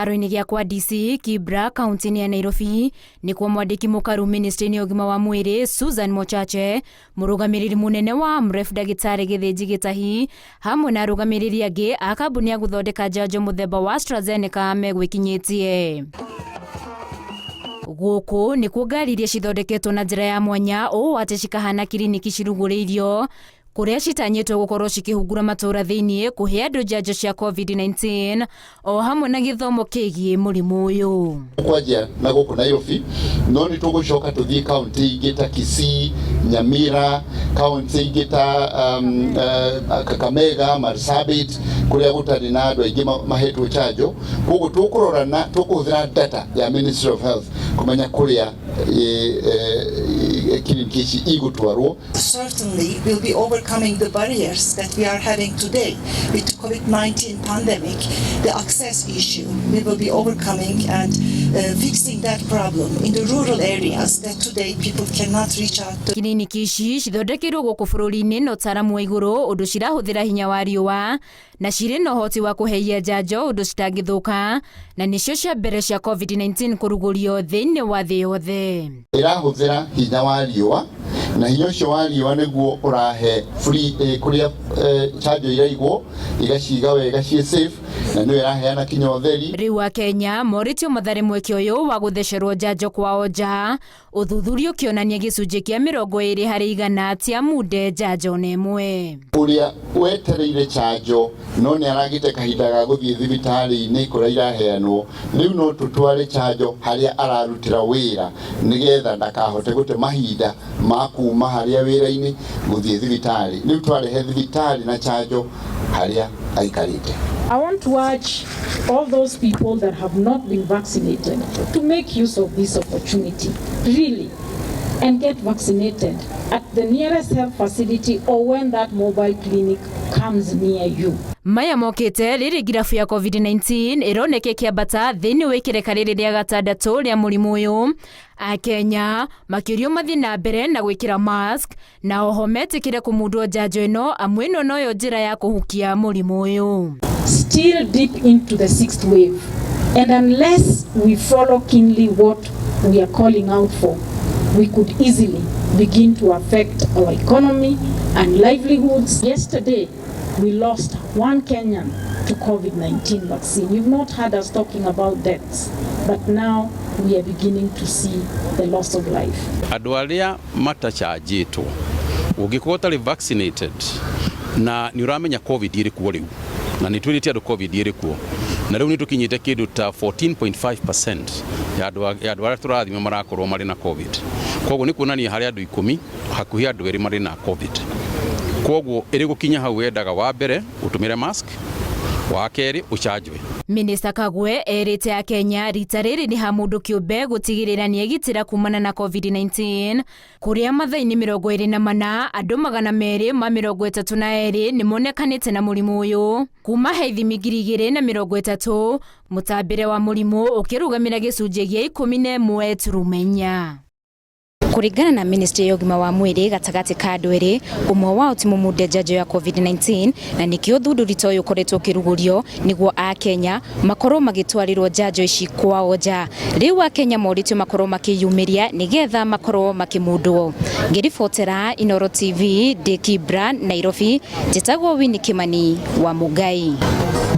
Kĩharo-inĩ gĩa kwa DC Kibra kaunti-inĩ ya Nairobi nĩkuo mwandĩki mũkaru ministry-inĩ ya ũgima wa mwĩrĩ Susan Mochache, mũrũgamĩrĩri mũnene wa AMREF ndagĩtarĩ Gĩthĩnji Gĩtahi hamwe na arũgamĩrĩri angĩ a kambuni ya gũthondeka njanjo mũthemba wa AstraZeneca megwĩkinyĩtie. Gũkũ nĩkuo ngari iria cithondeketwo na njĩra ya mwanya ũũ atĩ cikahana kiriniki cirugũrĩirio kũrĩa citanyĩtwo gũkorwo cikĩhungura matũũra thĩinĩ kũhe andũ njanjo cia COVID-19 o hamwe na gĩthomo kĩgiĩ mũrimũ ũyũ. Kwanjia na gũkũ Nairobi, no nĩ tũgũcoka tũthiĩ kaunti ingĩ ta Kisii, Nyamira, kaunti ingĩ ta Kakamega, Marsabit, kũrĩa gũtarĩ na andũ aingĩ mahetwo chanjo. Koguo tũkũrora na tũkũhũthĩra data ya Ministry of Health kũmenya kũrĩa kiriniki ici igũtwarwo. Certainly we'll be overcoming the barriers that we are having today with the COVID-19 pandemic, the access issue. We will be overcoming and fixing that problem in the rural areas that today people cannot reach out to. Kiriniki ici cithondekeirwo gũkũ bũrũri-inĩ na ũtaaramu wa igũrũ ũndũ cirahũthĩra hinya wa riũa na cirĩ na ũhoti wa kũheia njanjo ũndũ citangĩthũka, na nĩcio cia mbere cia COVID-19 kũrugũrio thĩinĩ wa thĩ yothe. Ĩrahũthĩra hinya wa riũa, na hinya ũcio wa riũa nĩguo ũrahe free kũrĩa chanjo iraigwo igaciga wega ciĩ safe, na nĩyo ĩraheana kinya ũtheri. Rĩu Akenya morĩtio mathare mweke ũyũ wa gũthecerwo njanjo kwao nja, ũthuthuria ũkĩonania gĩcunjĩ kĩa 20% tia munde njanjo na ĩmwe. Ũrĩa wetereire chanjo no nĩ aragĩte kahinda ga gũthiĩ thibitarĩ-inĩ kũrĩa iraheanwo, rĩu no tũtware chanjo harĩa ararutĩra wĩra nĩgetha ndakahote gũte mahinda ma kuma harĩa wĩra-inĩ gũthiĩ thibitarĩ. Rĩu twarehe thibitarĩ na chanjo harĩa aikarĩte. I want to urge all those people that have not been vaccinated to make use of this opportunity, really, and get vaccinated at the nearest health facility or when that mobile clinic comes near you. Maya mokĩte rĩrĩ ngirabu ya COVID-19 ĩroneka ĩkĩambata thĩinĩ wa ikereka rĩrĩ rĩa gatandatũ rĩa mũrimũ ũyũ. Akenya makĩũrio mathiĩ na mbere na gwĩkĩra mask na oho metĩkĩre kũmundwo njanjo ĩno, amu ĩno noyo njĩra ya kũhukia mũrimũ ũyũ. Still deep into the sixth wave, and unless we follow keenly what we are calling out for, we could easily begin to affect our economy and livelihoods. Yesterday, we lost one Kenyan to COVID-19 vaccine. You've not heard us talking about deaths, but now we are beginning to see the loss of life. Andũ arĩa matachanjĩtwo, ũngĩkorwo ũtarĩ vaccinated na nĩ ũramenya COVID ĩrĩ kuo rĩu, na nĩ twĩrĩte andũ COVID ĩrĩ kuo, na rĩu nĩ tũkinyĩte kĩndũ ta 14.5% ya andũ arĩa tũrathima marakorwo marĩ na COVID. Koguo nĩ kuonania harĩ andũ 10 hakuhĩ andũ 2 marĩ na COVID. Koguo ĩrĩ gũkinya hau wendaga wa mbere ũtũmĩre mask, wa kerĩ ũchanjwe. Minista Kagwe erĩte Akenya rita rĩrĩ nĩ ha mũndũ kĩũmbe gũtigĩrĩra nĩegitĩra kumana na COVID-19, kũrĩa mathaa-inĩ 24 andũ 232 nĩmonekanĩte na mũrimũ ũyũ kuma he ithimi 2030, mũtambĩre wa mũrimũ ũkĩrũgamĩra gĩcunjĩ gĩa 11.4. Kũringana na Ministry ya ũgima wa mwĩrĩ, gatagatĩ ka andũ erĩ ũmwe wao ti mũmunde njanjo ya COVID-19, na nĩkĩo ũthundũri ta ũyũ ũkoretwo ũkĩrugũrio nĩguo Akenya makorwo magĩtwarĩrwo njanjo ici kwao nja. Rĩu Akenya morĩtio makorwo makĩyumĩria nĩgetha makorwo makĩmundwo. Ngĩribotera Inooro TV ndĩ Kibra, Nairobi, njĩtagwo Winnie Kimani wa Mũngai.